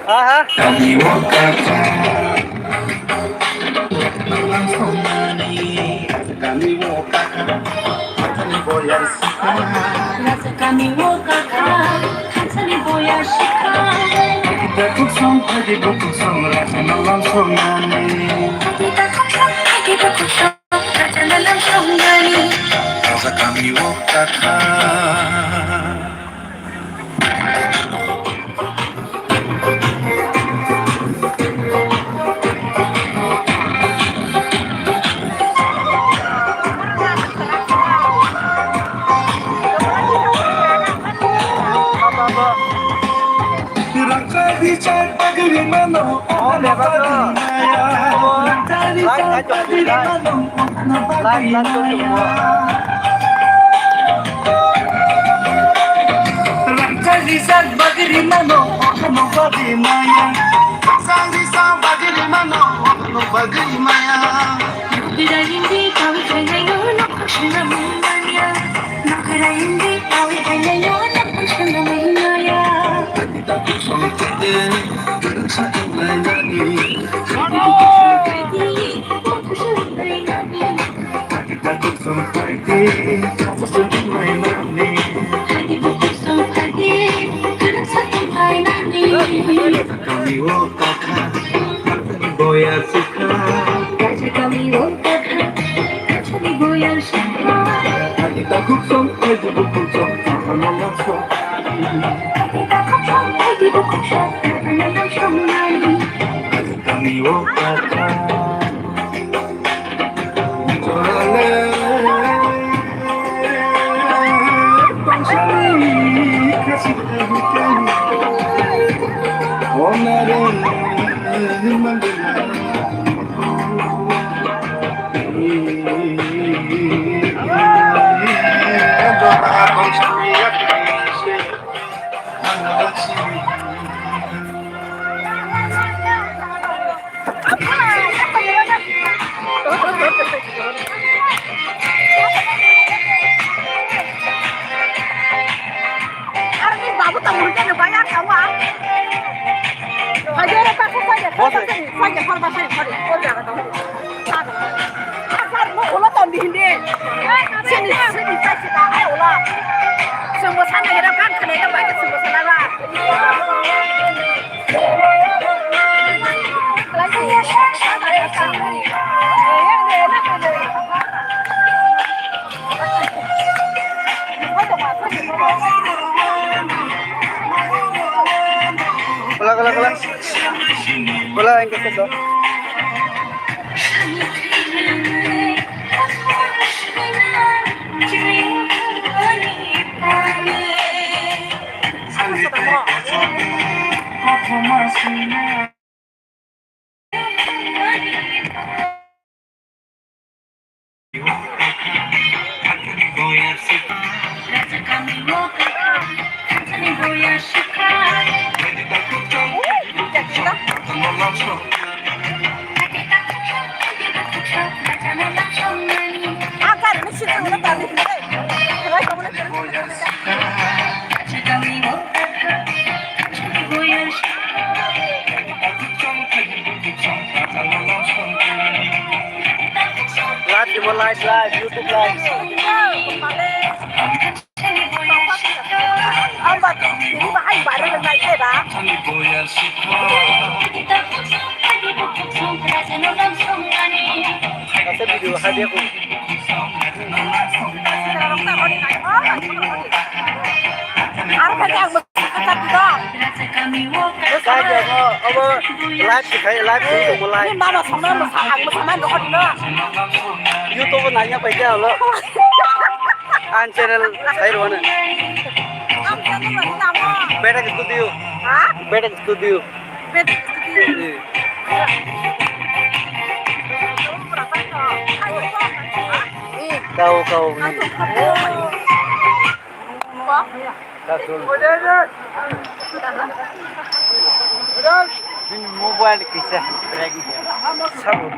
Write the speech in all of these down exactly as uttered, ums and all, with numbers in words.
Aha. Kami o kaka. Rangchak rijak bagwi mano, oh, ano bagwi maya. Rangchak rijak bagwi mano, ano bagwi maya. Rangchak rijak bagwi mano, ano bagwi maya. Rangchak rijak bagwi mano, ano bagwi maya. Nokrai hindi kawi khainai no, nokrai swnamwi manya. Nokrai hindi kawi khainai no, nokrai swnamwi manya. Kami o kaka, boya sikha. Kaisa kami o kaka, kaisa ni boya sikha. Ani takhuk song, ani bukhuk song, ano song. Ani takhuk song, ani bukhuk song, ano song nani. Ani kami o kaka. Chwngbo sana hero kan khwnaino bai chwngbo sana ba. Hola, hola, hola. Hola, ¿en qué estás? Live, live, live, YouTube live. Ang ba, tini bahai viral nai khe ba? Asa video hai dia ko. Aro khe ang bo kha kha di do. Kha dia ko, abo live si khai, live si ko mo live. Ni mama songna mo sa, ang mo sama do ko di no. YouTube nanya pai dia lo. An channel sai ro na. Ang channel nanya mo. Bedak Studio. Ha? Bedak Studio. Bedak Studio. Iya. Kau, kau. Mobile kisa. Sabo.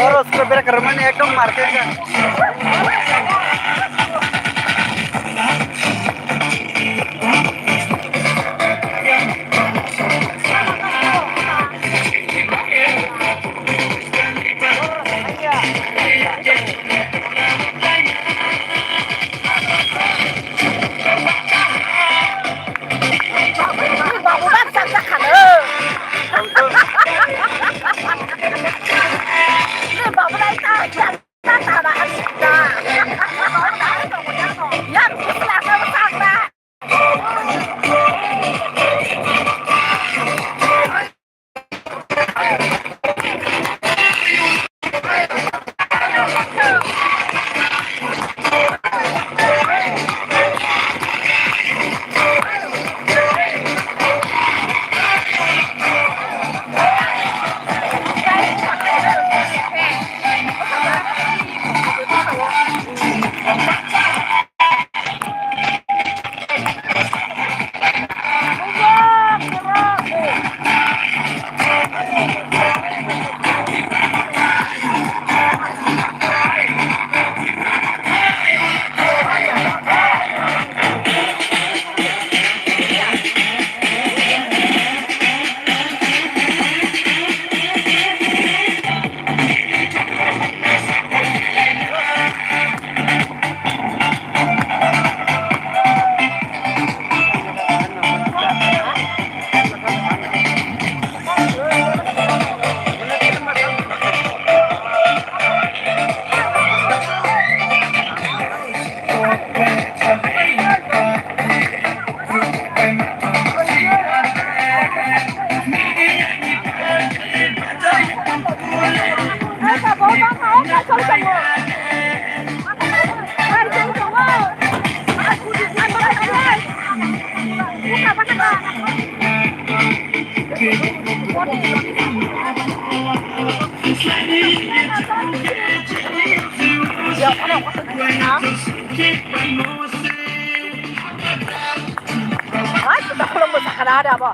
Oro sura bera karmani ekdom market ka. Ai, kita belum bisa kada ada apa.